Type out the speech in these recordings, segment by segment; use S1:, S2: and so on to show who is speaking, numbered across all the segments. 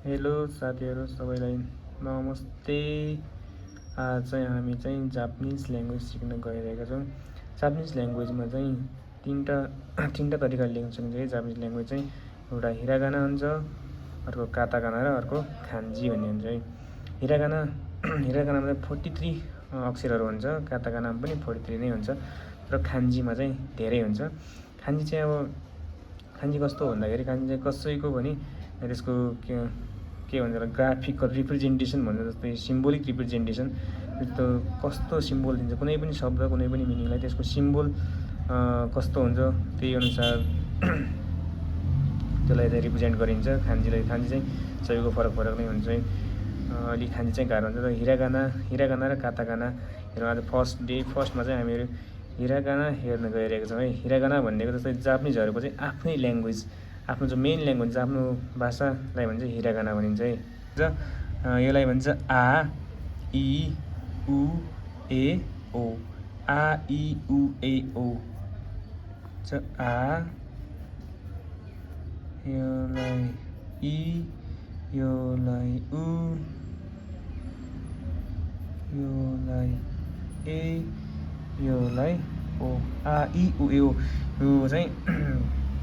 S1: Hello साथीहरू सबैलाई नमस्ते। आज चाहिँ हामी चाहिँ जापानिज ल्याङ्ग्वेज सिक्न गइरहेका छौँ। जापानिज ल्याङ्ग्वेजमा चाहिँ तीनटा तरिकाले लेख्न सकिन्छ। जापानिज ल्याङ्ग्वेज चाहिँ एउटा हिरागाना हुन्छ, अर्को काताकाना र अर्को खान्जी भन्ने हुन्छ है। हिरागानामा चाहिँ 43 अक्षरहरू हुन्छ, काताकानामा पनि 43 नै हुन्छ, र खान्जीमा चाहिँ धेरै हुन्छ। खान्जी चाहिँ खान्जी कस्तो भन्दाखेरि खान्जी चाहिँ कसैको पनि त्यसको के भन्छ ग्राफिकल रिप्रेजेन्टेसन भन्छ, जस्तै सिम्बोलिक रिप्रेजेन्टेसन। त्यो कस्तो सिम्बोल दिन्छ कुनै पनि शब्द कुनै पनि मिनिङलाई, त्यसको सिम्बोल कस्तो हुन्छ त्यही अनुसार त्यसलाई चाहिँ रिप्रेजेन्ट गरिन्छ। खान्जी चाहिँ सबैको फरक नै हुन्छ है। अलिक खान्जी चाहिँ गाह्रो हुन्छ। हिरागाना र काताकाना हेर्नु। आज फर्स्टमा चाहिँ हामीहरू हिरागाना हेर्न गइरहेको छौँ है। हिरागाना भनेको जस्तै जापानिजहरूको चाहिँ आफ्नै ल्याङ्ग्वेज, आफ्नो जो मेन ल्याङ्ग्वेज आफ्नो भाषालाई भन्छ हिरागाना भनिन्छ है। यसलाई भन्छ आ इ उ ए ओ। आ इ उ ए ओ आ, योलाई इ, योलाई उ, योलाई ए, योलाई ओ। आ इ उ ए ओ यो चाहिँ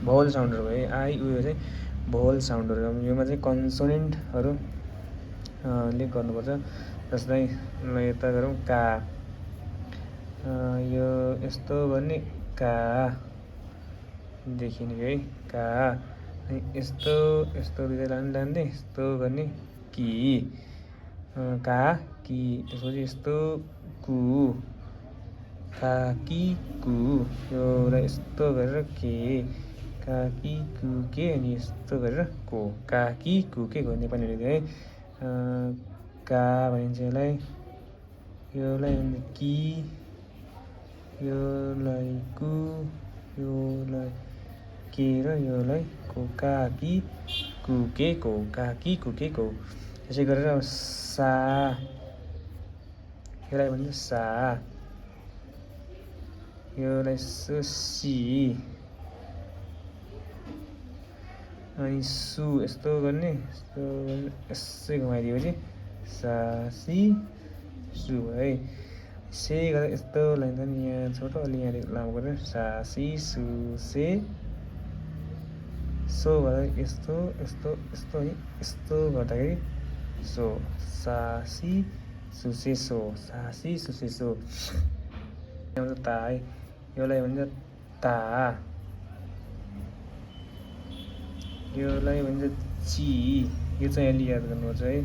S1: भोवल साउन्डहरू भयो। आ इ उ ए चाहिँ भोवल साउन्डहरू। योमा चाहिँ कन्सोनेन्टहरू ले गर्नुपर्छ। जस्तै यता गरौँ का, यो यस्तो गर्ने का देखिने है। का यस्तो दुईवटा लाँदै यस्तो गर्ने कि, का कि। त्यसपछि यस्तो कु, का कि कु। योलाई यस्तो गरेर के, का कि कु के, अनि यस्तो गरेर को, का कि कु के गर्ने पनि है। का भनिन्छ यसलाई भन्छ कि, योलाई कु, योलाई के र योलाई को। का कि कु के को, का कि कु के को। त्यसै गरेर सा, यसलाई भन्छ सा, योलाई सी, अनि सु यस्तो गर्ने यसै घुमाइदिएपछि सा सी सु है। से गरेर यस्तो लाइन्छ नि, यहाँ छोटो अलि यहाँ लामो गरेर सा सी सु से सो गरेर यस्तो है। यस्तो गर्दाखेरि सो, सा सी सु से सो, सा सी सु से सो। ता है, योलाई भन्छ ता, योलाई भन्छ ची। यो चाहिँ अलि याद गर्नुपर्छ है।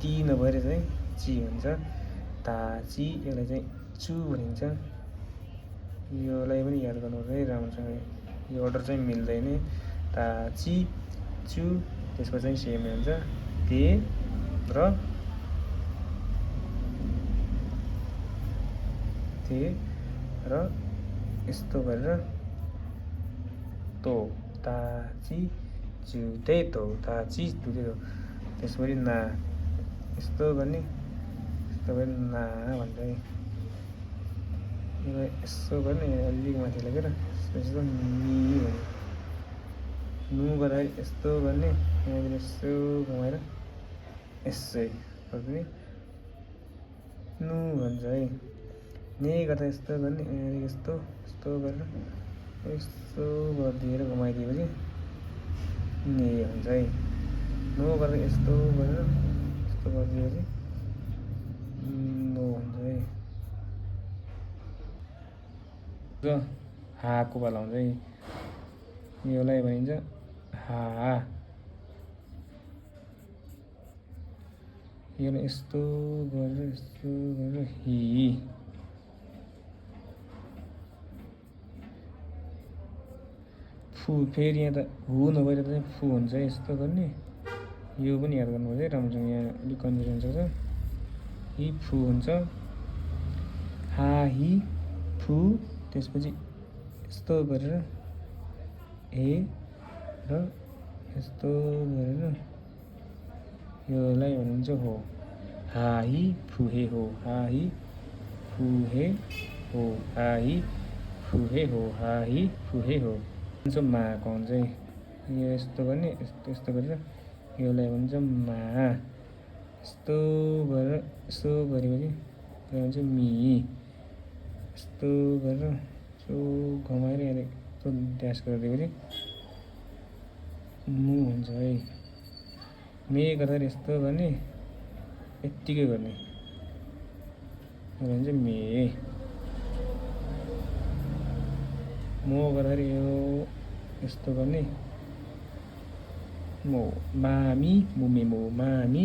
S1: ती नभएर चाहिँ ची हुन्छ। ता ची, यसलाई चाहिँ चु भनिन्छ। योलाई पनि याद गर्नुपर्छ है राम्रोसँग। यो अर्डर चाहिँ मिल्दैन। ता ची चु, त्यसको चाहिँ सेम हुन्छ ते र यस्तो गरेर तो, ता ची चु ते तो, ता ची तु ते तो। त्यसपछि ना यस्तो गर्ने, यस्तो गरेर ना भन्छ है। यसो गर्ने अलिक माथि लगेर यस्तो नि भन्यो। नु गर्दाखेरि यस्तो गर्ने, यहाँनिर यसो घुमाएर यसै गर्ने नु भन्छ है। ने गर्दा यस्तो गर्ने, यहाँनिर यस्तो गरेर यस्तो गरिदिएर घुमाइदिएपछि ने हुन्छ है। नो गरेर यस्तो गरेर यस्तो गरिदिएपछि नो हुन्छ है। हाको पाला हुन्छ है। योलाई भनिन्छ हा, योलाई यस्तो गरेर हि। फु, फेरि यहाँ त हु नभएर चाहिँ फु हुन्छ है। यस्तो गर्ने, यो पनि याद गर्नुपर्छ है राम्रोसँग, यहाँ अलिक कन्फ्युजन छ। हि फु हुन्छ, हा हि फु। त्यसपछि यस्तो गरेर ए र यस्तो गरेर योलाई भनिन्छ हो। हा हि फु हे हो, हा हि फु हे हो, हा हि फु हे हो, हा हि फु हे हो। मा कौन चाहिँ यो यस्तो गर्ने, यस्तो गरेर यसलाई भन्छ मा। यस्तो गरेर यसो गरेपछि यसलाई भन्छ मी। यस्तो गरेर यसो घमाएर यस्तो ड्यास गरिदिएपछि मु हुन्छ है। मे गर्दाखेरि यस्तो गर्ने, यत्तिकै गर्ने, यसलाई भन्छ मे। मो गर्दाखेरि यो यस्तो गर्ने, मो। मामी मुमे मो, मामी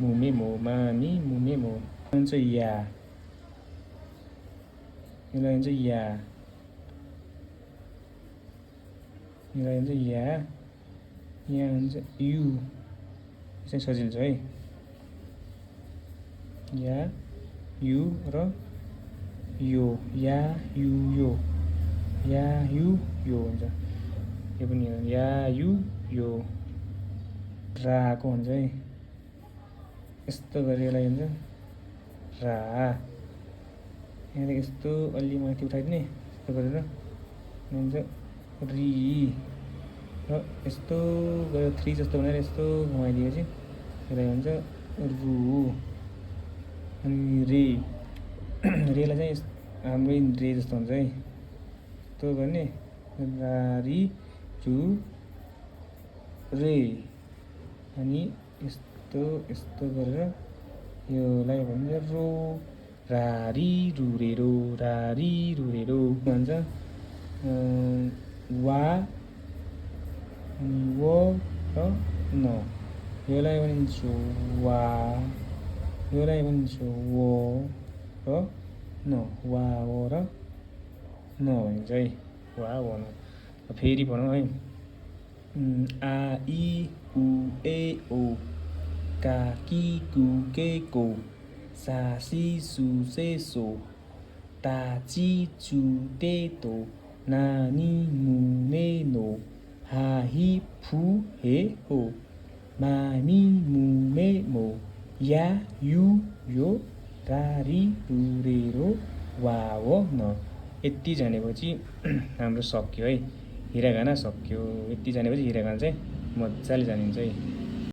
S1: मुमे मो, मामी मुमे मो भन्छ या। यसलाई भन्छ या। यसलाई भन्छ या। यहाँ हुन्छ यु। चाहिँ सजिलो छ है। या यु र यो, या यु यो, या यु यो हुन्छ। यो पनि या यु यो। राको हुन्छ है। यस्तो गरेर यसलाई हुन्छ रा। यहाँदेखि यस्तो अलि माथि उठाइदिने, यस्तो गरेर हुन्छ री। र यस्तो गरेर 3 जस्तो बनाएर यस्तो घुमाइदिएपछि यसलाई भन्छ रु। अनि रे। रेलाई चाहिँ हाम्रै रे जस्तो हुन्छ है। यस्तो गर्ने, री रु रे। अनि यस्तो यस्तो गरेर यसलाई भन्छ रो। रारी रुरेरो, रारी रुरेरो भन्छ। वा अनि वो र न। यसलाई भनिन्छ वा। यसलाई भनिन्छ वो र न। वा वो र न भनिन्छ है। वा वो न। फेरि भनौँ है। आ इ उ ए ओ, का कि कु के को, सा सी सु से सो, ता ची चु ते तो, ना नि नु ने नो, हा हि फु हे हो, मा मी मु मे मो, या यु यो, रा री रु रे रो, वा वो न। यति जानेपछि हाम्रो सक्यो है। हिरागाना सक्यो। यति जानेपछि हिरागाना चाहिँ मजाले जानिन्छ है।